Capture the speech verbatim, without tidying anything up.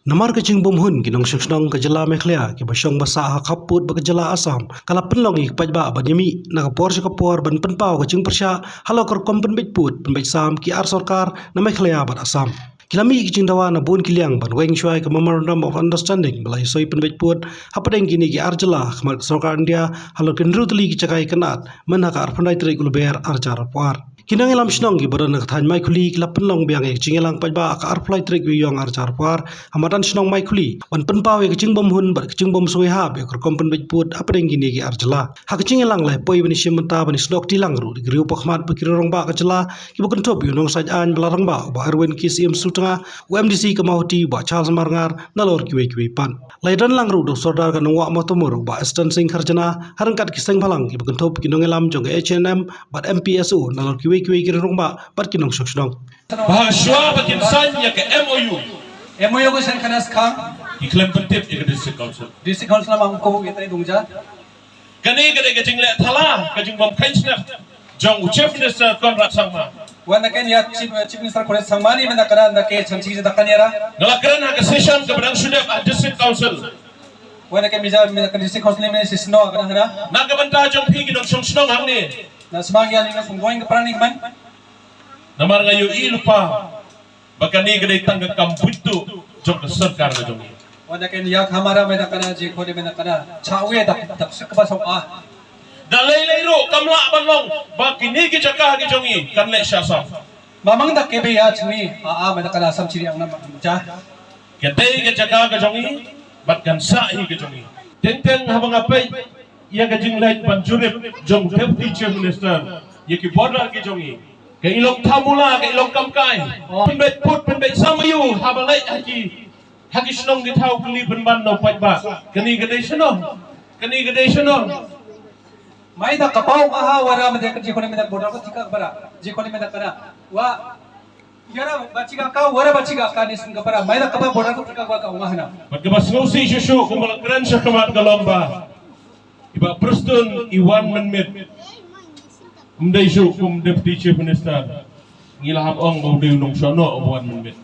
Namar ka jingbymhun ki nongshong shnong ka jylla Meghalaya kiba shong ba sah ha khappud bad ka jylla Assam, ka la pynlong ïa ki paidbah ban ïamih na ka por sha ka por ban pynpaw ka jingpyrshah halor ka rukom pynbeit pud pynbeit sam ki ar sorkar na Meghalaya bad Assam. Ki la mih ki jingdawa na bun ki liang ban weng shuwa ïa ka Memorandum of Understanding ba la ïasoi pynbeit pud hapdeng kine ki ar jylla ha khmat ka sorkar India halor ki hynriew tylli ki jaka ïa ka nat myn ha ka arphew lai tarik u Lber ar hajar arphew ar. Ki nongïalam shnong kiba don ha ka thaiñ Maikhuli ki la pynlong biang ïa ka jingïalang paidbah ha ka arphew lai tarik u Ïaïong ar hajar arphew ar ha madan shnong Maikhuli ban pynpaw ïa ka jingbymhun bad ka jingbymsngewhap ïa ka rukom pynbeit pud hapdeng kine ki ar jylla. Ha ka jingïalang la ïa poi ban ïashim bynta ban ïasnoh kti lang ruh da ki riew pakhmat bad ki riew rangbah ka jylla kiba kynthup ïa u nongshad aiñ ba la rangbah u Bah Erwin K C M Sutnga, u M D C ka Mawhati u Bah Charles Marngar, nalor kiwei kiwei pat. La ïadon lang ruh da u Sordar ka Nongwah Mawtamur u Bah Aston Singh Kharjana, ha ryngkat ki seng bhalang kiba kynthup ki nongïalam jong ka H A N M bad M P S O, nalor kiwei kiwei ki riew rangbah bad ki nongshong shnong. Ba ha shuwa ba kin sign ïa ka M O U, M O U ko sign khana skang, ki khlem pyntip ïa ka District Council. District Council ma ko ïa tai dungja. Kane ka dei ka jingleh thala, ka jingbym kheiñ shnep jong u Chief Minister Conrad Sangma. Wan na ken ïa Chief, Chief Minister Conrad Sangma ni mynta ka dang da ke chanchi da kan ïa ra. Nga la kren ha ka session kaba dang shu dep ha District Council. Wan na ken mija mynta ka District Council ni session ka dang hana. Na ka bynta jong phi ki nongshong shnong hangne. Na sma ïa ni na sum going ka prani man. Namar nga ïohi lypa ba kane ka dei tang ka kam buit duh jong ka sorkar ka jong ngi. Wan da ken ïa ka mara mynta ka dang ji khode mynta ka dang. Chawe dak dak sik ba song ah. Da lei lei ruh kam lah ban long ba kine ki jaka ki jong ngi kan leh sha Assam. Mamang da ke be ïa chini a a mynta ka dang Assam chiri ang nam ja. Ka dei ka jaka ka jong ngi bad kan sah hi ka jong ngi. Teng teng haba nga peit ïa ka jingleit ban jurip jong Deputy Chief Minister ïa ki border ki jong ngi. Ka i long thamula, ka i long kamkai. Pynbeit pud, pynbeit sam ïa u, haba leit ha ki, ha ki shnong ki thaw kylli pynban na u paidbah. Kane ka dei shano? Kane ka dei shano? Mai da ka pau ka ha wara mynta ka ji khone mynta border ko tika bara. Ji khone mynta kana. Wa yara ba chiga ka wara ba chiga ka ni sing ka bara. Mai da ka ba border ko tika ba ka wa hana. Bad kaba sngewsih shuh shuh kumba la kren sha khmat ka long ba i Bah Prestone i wan mynmiet. Ym dei shuh kum Deputy Chief Minister. Ngi la hap ong ba u dei u nongshong noh u wan mynmiet.